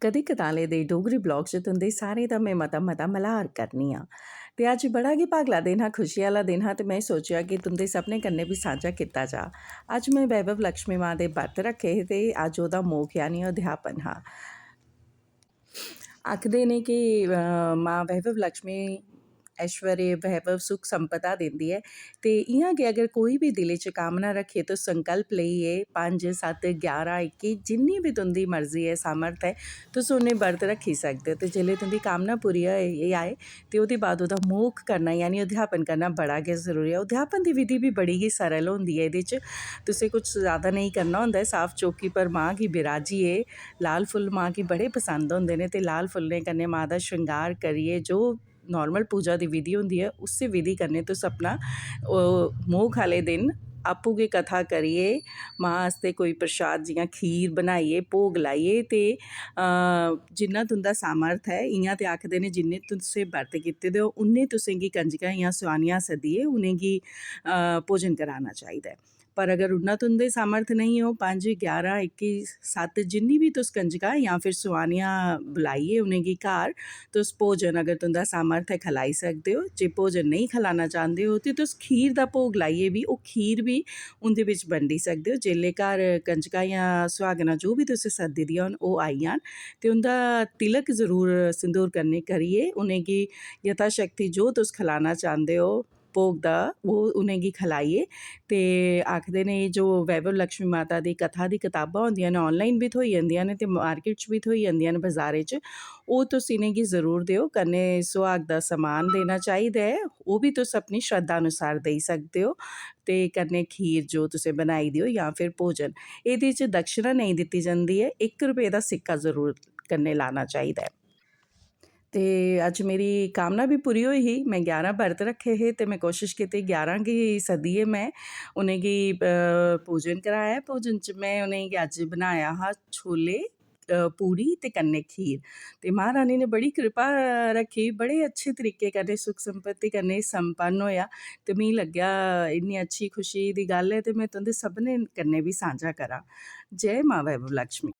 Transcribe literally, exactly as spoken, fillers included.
कदें कदालें दे डोगरी blog च तुं'दे सारें दा में मता मता मल्हार करनी आं। ते अज्ज बड़ा गै भागला दिन हा, खुशी आह्ला दिन हा, ते में सोचेआ कि तुं'दे सभनें कन्नै बी सांझा कीता जा। अज्ज में वैभव लक्ष्मी मां दे बर्त रक्खे हे ते अज्ज ओह्दा मोख यानी अध्यापन हा। आखदे न कि, अ, मां वैभव लक्ष्मी ऐश्वर्य, वैभव, सुख संपदा दिंदी ऐ। ते इ'यां गै अगर कोई बी दिलै च कामना रक्खे, तुस संकल्प लेइयै पंज, सत्त, ग्यारह, इक्की, जिन्नी बी तुं'दी मर्जी ऐ, सामर्थ ऐ, तुस उन्ने बर्त रक्खी सकदे ओ। ते जेल्लै तुं'दी कामना पूरी होई जाए, ते ओह्दे बाद ओह्दा मोख करना, यानी अध्यापन करना बड़ा गै जरूरी ऐ। अध्यापन दी विधि बी बड़ी गै सरल होंदी ऐ। एह्दे च तुसें कुछ जैदा नेईं करना होंदा ऐ। साफ चौकी पर मां गी बिराजियै, लाल फुल्ल मां गी बड़े पसंद होंदे न, ते लाल फुल्लें कन्नै मां दा श्रृंगार करियै जो normal पूजा दी विधि होंदी ऐ, उस्सै विधि कन्नै तुस अपना ओह् मोख आह्ले दिन आपूं गै कथा करियै मां आस्तै कोई प्रसाद, जि'यां खीर बनाइयै, भोग लाइयै, ते, अ, जिन्ना तुं'दा सामर्थ ऐ, इ'यां ते आखदे न, जिन्ने तुसें बर्त कीते दे ओ, उन्ने तुसें गी कंजकां जां सुआनियां सद्दियै उ'नेंगी, अ, भोजन कराना चाहिदा ऐ। पर अगर उन्ना तुं'दे सामर्थ नेईं हो, पंज, ग्यारह, इक्की, सत्त, जिन्नी बी तुस कंजकां जां फिर सुआनियां बुलाइयै उ'नेंगी घर, तुस भोजन, अगर तुं'दा सामर्थ ऐ, खलाई सकदे ओ। जे भोजन नेईं खलाना चांह्दे ओ, ते तुस खीर दा भोग लाइयै बी, ओह् खीर बी उं'दे बिच बंडी सकदे ओ। जेल्लै घर कंजकां जां सुहागनां, जो बी तुसें सद्दी दियां होन, ओह् आई जान, ते उं'दा तिलक जरूर सिंदूर कन्नै करियै, उ'नेंगी यथाशक्ति जो तुस खलाना चांह्दे ओ भोग दा, ओह् उ'नेंगी खलाइयै, ते आखदे न, एह् जो वैभव लक्ष्मी माता दी कथा दी कताबां होंदियां न, online बी थ्होई जंदियां न ते market च बी थ्होई जंदियां न, बजारै च, ओह् तुस इ'नेंगी जरूर देओ। कन्नै सुहाग दा समान देना चाहिदा ऐ, ओह् बी तुस अपनी श्रद्धा अनुसार देई सकदे ओ, ते कन्नै खीर जो तुसें बनाई दी हो जां फिर भोजन। एह्दे च दक्षिणा नेईं दित्ती जंदी ऐ, इक रपेऽ दा सिक्का जरूर कन्नै लाना चाहिदा ऐ। ते अज्ज मेरी कामना बी पूरी होई ही। में ग्यारह बर्त रक्खे हे ते में कोशश कीती ग्यारह गी सद्दियै में उ'नेंगी, अ, भोजन कराया। भोजन च में उ'नेंगी अज्ज बनाया हा छोले, अ, पूड़ी ते कन्नै खीर। ते मां रानी ने बड़ी किरपा रक्खी, बड़े अच्छे तरीके कन्नै, सुख संपत्ति कन्नै संपन्न होएआ। ते मिगी लग्गेआ, इन्नी अच्छी खुशी दी गल्ल ऐ ते में तुं'दे सभनें कन्नै बी सांझा करां। जय मां वैभव लक्ष्मी।